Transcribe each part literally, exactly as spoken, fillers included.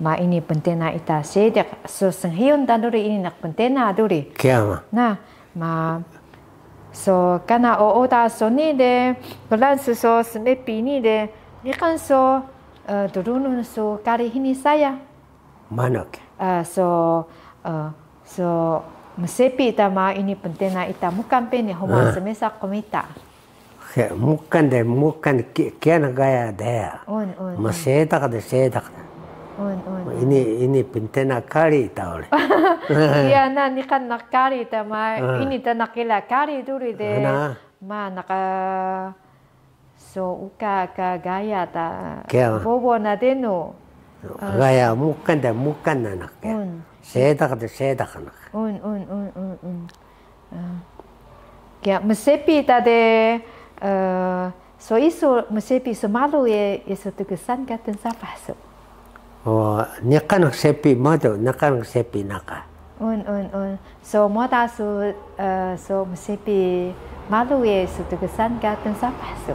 Ma ini pntena ita seediq, so snhiyun ta duri ini naq pntena duri. Kiya ma. Na, ma, so kana ooda so nii de, klaan su so smepi nii de, niqan so, eh, drunun su kari hini saya. Manu ka? Eh, so, eh, so msepi ta ma ini pntena ita mukan peni huma smesa qmita. Mukan de, mukan ki-, kiya na gaya de. Un, un, un. Mseediq de, seediq de. Un, un, un. Ini, ini pntena kari ta uri. Iya na, niqan naq kari ta ma, ini ta naq kela kari duri de. Ma naq so uka ka gaya ta. Kiya. Bobo na denu. Gaya mukan de, mukan na naq kiya. Un. Seediq de, seediq naq. Un, un, un, un, un. Kiya, msepi ta de, eh, so isu msepi smalu ye, ye so tgsan ka tnsapah su. O, niqan sepi madu, niqan sepi naq ka. Un, un, un. So moda su, eh, so msepi malu ye so tgsan ka tnsapah su.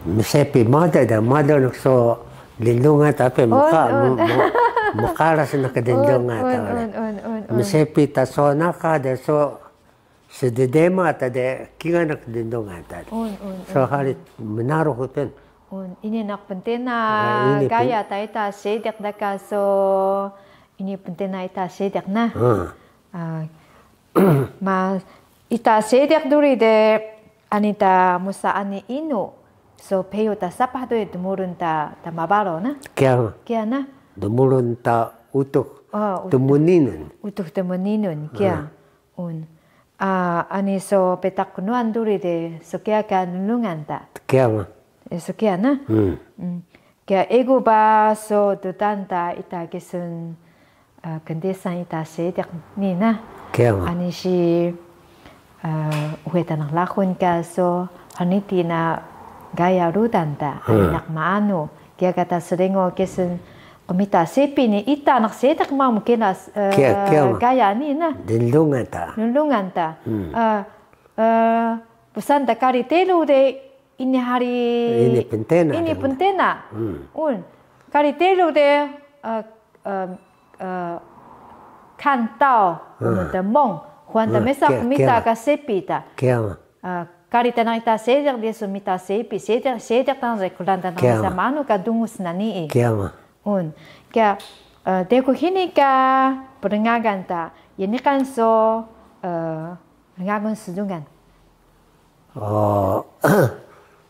Msepi madu de, malu naq so lnlungan ta pe mqa-, mqaras naq lnlungan ta. Msepi ta so naq ka de so sddma ta de kingal naq lnlungan ta. So hari mnarux peni. Ini naq pntena gaya ta ita seediq da ka so ini pntena ita seediq na. Ma ita seediq duri de ani ta musa ani inu, so peyu ta sapah duri dmurun ta, ta mabaro na. Kiya na. Dmurun ta utux tmninun. Utux tmninun kiya. Un. Ani so petak knuwan duri de so kiya ka lnlungan ta. Kiya ma. So kiya na. Kiya egu ba so tutan ta ita kesun, eh, kndesan ita seediq nii na. Kiya ma. Ani si, eh, uxe tanah lahun ka so hniti na gaya rudan ta, ani naq maanu. Kiya ka ta srengo kesun qmita sepi ni ita naq seediq ma mkela, eh, kiya, kiya ma. Gaya nii na. Lnlungan ta. Lnlungan ta. Eh, eh, psaan ta kari teru de ini hari ini pntena. Ini pntena. Un. Kari teru de, eh, eh, eh, 看到我們的夢, huwan ta mesa qmita ka sepi ta. Kiya ma. Kari ta naq ita seediq de so mita sepi, seediq, seediq ta naq de klaan ta naq mesa maanu ka dungus na nii. Kiya ma. Un. Kiya, eh, de ku hini ka prngagan ta, ye niqan so, eh, rngagun sdungan. O,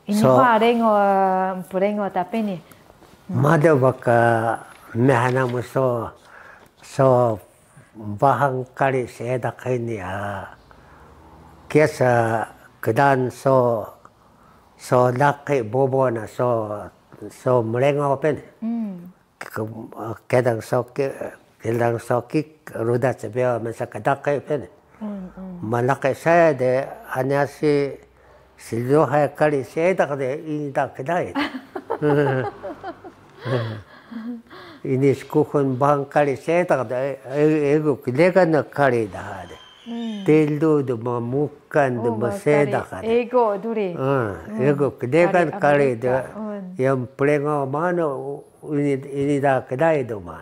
ini so, ma rengo, mprengo ta peni. Madu ba ka mha namu so, so mbahang kari seediq hini, a, kiya sa kdaan so, so laqi bobo na so, so mrengo peni. Kedang soki, kedang soki rudan cbeyo mesa kdaqi peni. Malaqi saya de, ani asi slluhay kari seediq de ini ta kdai. Ini skuxun bahang kari seediq de, e-, egu klegan na kari daha de. Teru de ma mukan de ma seediq de. Egu duri. Egu klegan kari de. Yang prengo maanu ini, ini da kdai duma.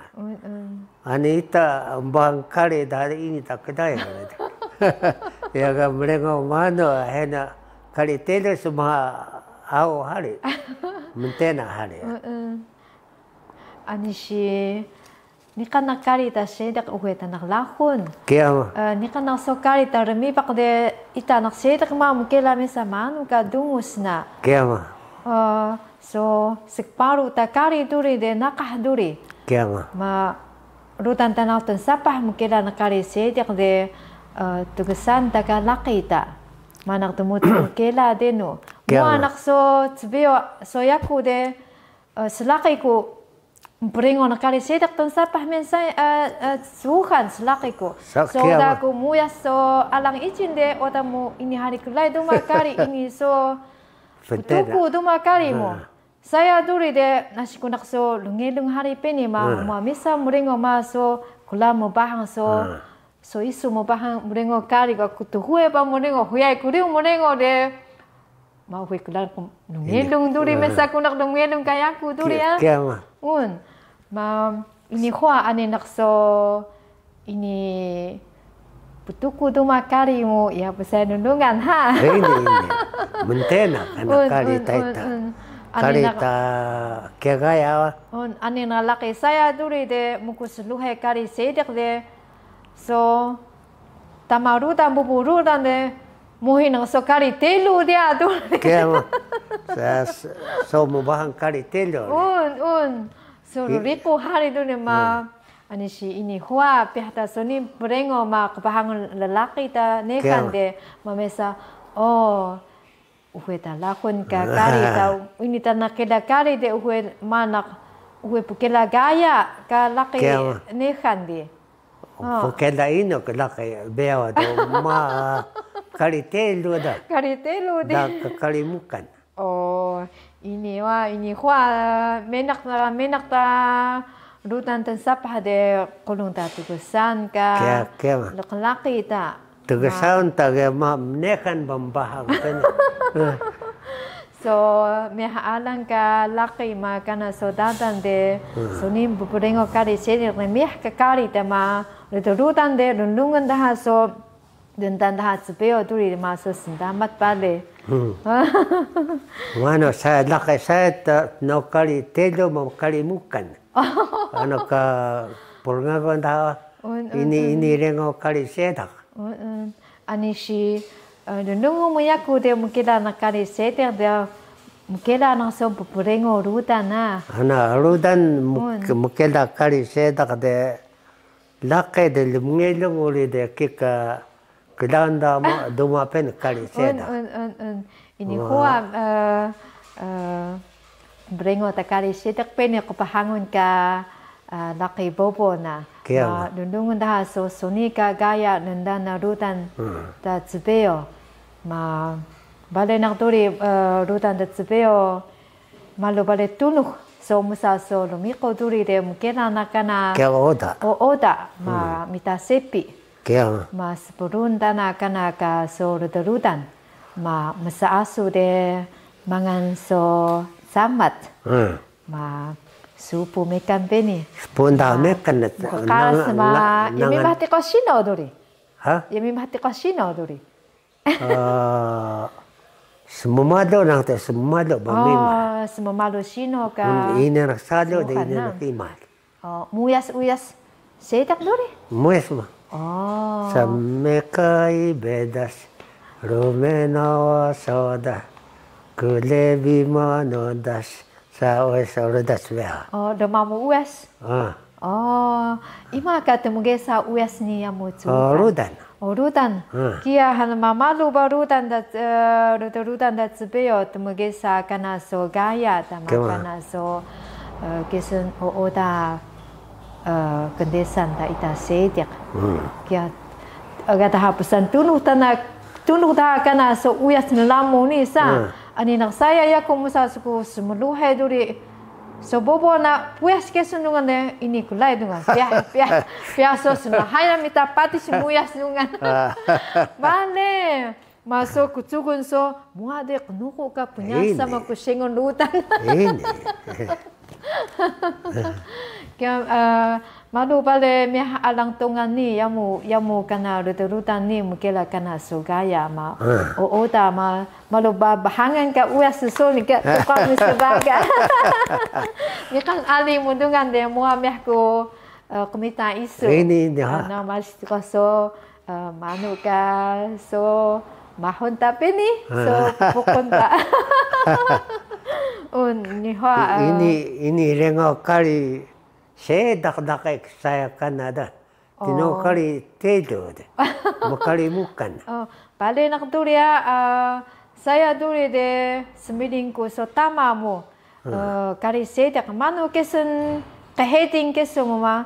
Ani ita mbahang kari da ini ta kdai. Ya ka mrengo maanu hena kari teru smaha au hari. Mntena hari. Ani si niqan naq kari ta seediq uxe ta naq lahun. Kiya ma. Eh, niqan naq so kari ta rmibaq de ita naq seediq ma mkela mesa maanu ka dungus na. Kiya ma. Eh, so skparu ta kari duri de naqah duri. Kiya ma. Ma rudan ta naq tnsapah mkela naq kari seediq de, eh, tgsan ta ka laqi ta. Ma naq tmutu mkela denu. Kiya ma. Mua naq so cbeyo so yaku de, eh, slaqi ku Mprengo na kari seediq tnsapah mesa, eh, eh, suxan slaqi ku. So da ku muyas so alang icin de, oda mu ini hari klai duma kari ini so ptuku duma kari mu. Saya duri de nasi ku naq so lnglung hari peni ma, ma mesa mrengo ma so kla mbahang so, so isu mbahang mrengo kari ka ku tuhuwe ba mrengo, huyai ku riu mrengo de. Ma uxe kla naq mngelung duri, mesa ku naq mngelung ka yaku duri ya. Kiya ma. Un. Ma ini huwa ani naq so ini ptuku duma kari mu ya psai nunungan ha. Ini, ini. Mntena kana kari ta ita. Kari ta kiya gaya. Un, ani naq laqi saya duri de mku sluhe kari Seediq de. So tama rudan, bubu rudan de, muhi naq so kari Teru diya tu. Kiya ma. So mbahan kari Teru. Un, un. So rriqu hari duri ma. Ani si ini huwa, piya ta so ni prengo ma qbahangun llaqi ta nehan de, ma mesa, o, uxe ta lahun ka kari ta, ini ta naq kela kari de uxe manaq, uxe pkela gaya ka laqi nehan de. Pkela inu ka laqi bewa do ma kari Teru da. Kari Teru de. Da ka kari Mukan. O, ini wa, ini huwa, menaq ta, menaq ta rudan tnsapah de qulung ta tgsan ka lqlaqi ta. Tgsan ta ge ma mnehan bmbahang kena. So mha alang ka laqi ma kana so dadan de, so ni mprengo kari Seediq de mha ka kari ta ma, rudan de rnlungun daha so dndan daha cbeyo duri ma so sndamat bale. Manu saya laqi saya ta no kari Teru ma kari Mukan. Ano ka prngagan daha ini, ini rengo kari Seediq. Ani si rnlungun mu yaku de mkela naq kari Seediq de mkela naq so pprengo rudan na. Ana rudan mkela kari Seediq de laqi de lmngelung uri de kika Klaun da ma duma peni kari Seediq. Un, un, un, un. Ini huwa, eh, eh, brengo ta kari Seediq peni qbahangun ka, eh, laqi bobo na. Kiya. Ma, rnlungun daha so, so ni ka gaya ndan na rudan ta cbeyo. Ma, bale naq duri, eh, rudan ta cbeyo. Malu bale tunux, so msa so lmiqu duri de mkela na kana. Kiya ooda. Ooda, ma mita sepi. Kiya. Ma sprun dana kana ka so rudan rudan. Ma msaasu de mangal so samat. Ma supu mekan peni. Supu nda mekan. Mqkas ma, yami mhtiqo sino duri. Ha? Yami mhtiqo sino duri. Smmalu naq ta, smmalu ba mima. Smmalu sino ka. Ini naq salu de, ini naq ima. Muyas uyas Seediq duri? Muyas ma. Smekai bedas, rume nawa soda, klebi manu das, sa uyas rudas beha. Dmamu uyas. Ima ka tmgesa uyas ni yamu cuka? Rudan. O rudan. Kiya han ma malu ba rudan da, rudan da cbeyo tmgesa kana so gaya tama kana so kesun ooda kndesan ta ita Seediq. Kiya aga daha psan tunux tana, tunux daha kana so uyas nlamu ni sa. Ani naq saya yaku msa sku smluhe duri. So bobo na puyas kesun dungan de, ini klai dungan. Piya, piya, piya so sna. Haya mita patis muyas dungan. Bale. Ma so kucugun so, muwa de qnuqu ka pnyasa ma ku sengun rudan. Ini. Kiya, malu bale miyah alang tungan ni, yamu, yamu kana rudan rudan ni, mkela kana so gaya ma. Ooda ma, malu ba bahangan ka uyas so ni ka tukang ni sbaga. Niqan ali mu dungan de, muwa miyah ku, qmita isu. Ini, ini, ha. Na mas ko so, manu ka so mahun ta peni, so pukun ta. Un, ini huwa, ini, ini rengo kari Seediq daqi saya kana da. Tino kari Teru de. Mkari Mukan. Bale naq duri ya, saya duri de smiling ku so tama mu. Kari Seediq, manu kesun, qheding kesun ma.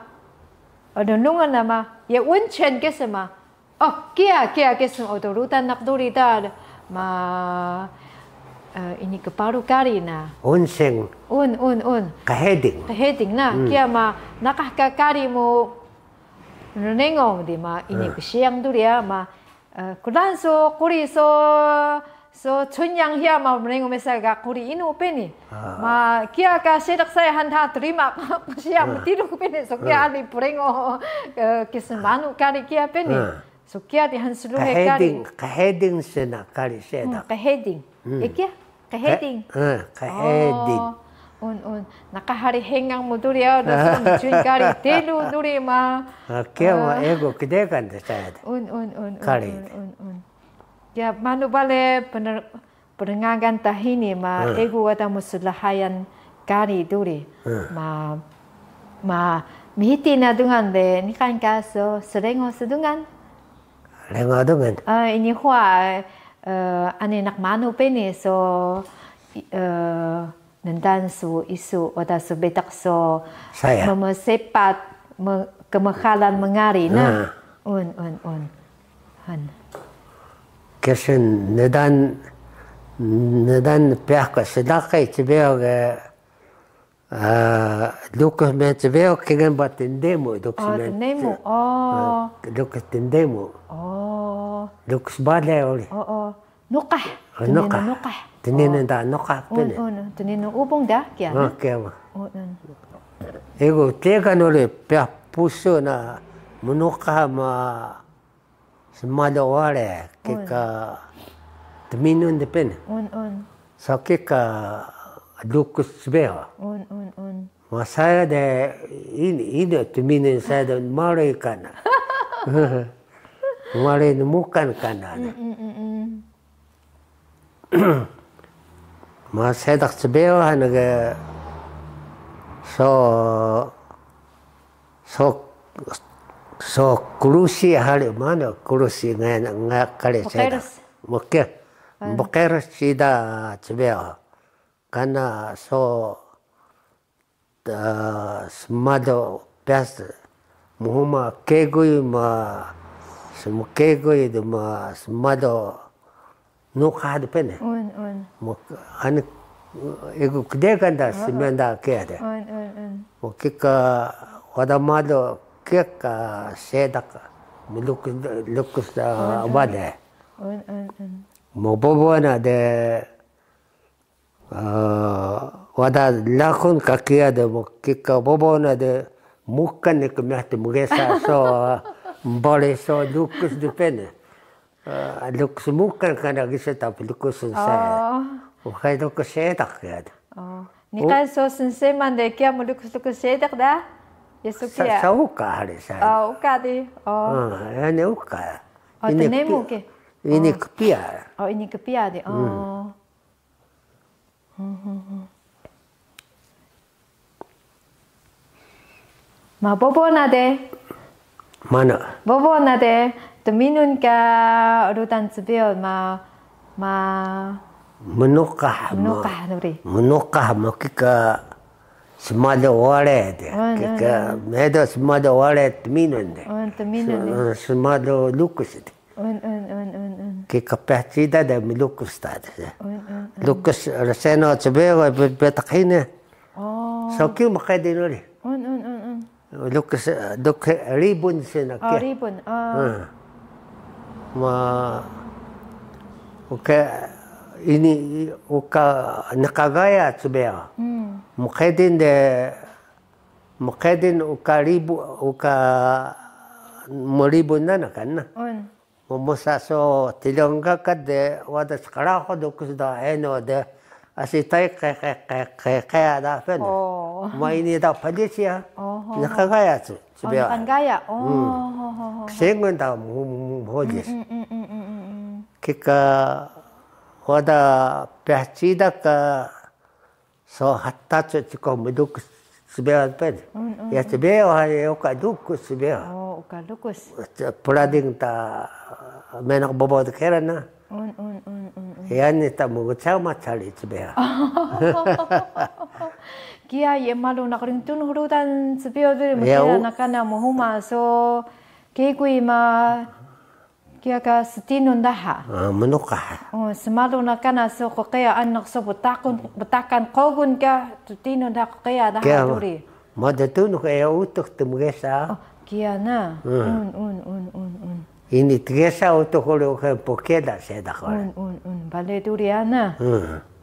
Rnungan na ma, ye 溫泉 kesun ma. O, kiya, kiya kesun, o, rudan naq duri da. Ma, ini kparu kari na. Onsen. Un, un, un. Qheding. Qheding na, kiya ma, naqah ka kari mu rnengo di ma, ini ksiyang duri ya, ma, Kulan so quri so So, 春陽 hiya ma mrengo mesa ga quri inu peni. Ma kiya ka seediq saya han ta trima siya mtiru peni, so kiya ali prengo, eh, kismanu kari kiya peni. So kiya di han sluhe kari. Qheding, qheding sena kari seediq. Qheding. Eh, kiya? Qheding. Eh, qheding. Oh, un, un. Naka hari hengang mu duri ya, da so mcun kari telu duri ma. Kiya ma egu kdegan de saya de. Un, un, un, un. Kari. Un, un, un. Ya, manu bale pener-, perngagan ta hini ma egu wada mu slhayan kari duri. Ma, ma mhiti na dungan de, niqan ka so srengo sdungan. Rengo dungan. Ah, ini huwa, eh, ani naq manu peni so, eh, Ndaan su isu, wada su bitaq so mmsepat, kmxalan mngari na. Un, un, un. Han. Kesun ndaan, ndaan piyah ka slakay cbeyo ge, ah, lukus me cbeyo kingal ba tndemu, lukus me. Oh, tndemu. Oh. Lukus tndemu. Oh. Lukus bale uri. Oh, oh. Nuqah. Nuqah. Tninu nuqah. Tninu da nuqah peni. Un, un, tninu ubung da kiya. Kiya ma. Un, un. Egu tega nuri piyah pusu na mnuqah ma smalu ware kika tminun de peni. Un, un. So kika lukus cbeyo. Un, un, un. Ma saya de ini, ini tminun saya de malu kana. Malu nmukan kana. Mm, mm, mm, mm. Ma seediq cbeyo han ge so, so, so krusi hari manu krusi nga, nga kari seediq. Mkir. Mkir siida cbeyo. Kana so smalu piyas mhuma keguy ma smkeguy de ma smalu nuqah de peni. Un, un. Ani egu kdegan da smiyan da kiya de. Un, un, un. Kika wada malu kika seediq mlukus, lukus bale. Un, un, un. Mbobo na de Ah, wada lahun ka kiya de mo kika bobo na de mukan ni kmiyah de mgesa so, ah, mbari so lukus de peni. Ah, lukus mukan kana gisa tapi lukus sensei. Oh. Uxay lukus seediq kiya de. Oh. Niqan so sensei man de kiya mlukus lukus seediq da? Ya so kiya. Sa uka hari sa. Oh, uka di. Oh. Ah, yani uka. Oh, ini tnemu kpiya. Ini kpiya. Oh, ini kpiya di. Oh. Ma bobo na de. Mana? Bobo na de, tminun ka rudan cbeyo ma, ma mnuqah, mnuqah nuri. Mnuqah ma kika smalu ware de. Kika medo smalu ware tminun de. Tminun de. Smalu lukus de. Un, un, un, un, un. Kika pah cida de mlukus ta de. Un, un, un. Lukus rseno cbeyo betaq hini. Oh. So kiya mqedin uri. Un, un, un, un. Lukus, lukus ribun sena kiya. Oh, ribun. Oh. Ma uka ini uka naka gaya cbeyo. Mqedin de, mqedin uka ribu, uka mribun nana kana. Un. Mosa so tilung ka de wada skraho lukus da eno de asi tai qe qe qe qe qe da fen. Oh. Ma ini da palis ya. Oh, ho, ho. Naka gaya su, cbeyo. Oh, naka gaya. Oh, ho, ho, ho. Ksengun da mu, mu, mu, hodis. Mm, mm, mm. Kika wada pah cida ka So hatacu ciko mlukus cbeyo peni. Un, un, un. Ya cbeyo hari uka lukus cbeyo. Oh, uka lukus. Prading ta menaq bobo de kera na. Un, un, un, un, un. Yani ta mgcama cari cbeyo. Kiya ye malu naq ringtun rudan cbeyo de mkera na kana mhuma so kegui ma Kiya ka stinun daha. Ah, mnuqah. Oh, smalu na kana so qqiya, anak so btakun, btakan qogun ka stinun daha, qqiya daha duri. Kiya ma, mada tunux eya utux tmgesa. Oh, kiya na. Hmm. Un, un, un, un, un. Ini tgesa utux uri uxe pkela seediq uri. Un, un, un. Bale duri ana. Hmm.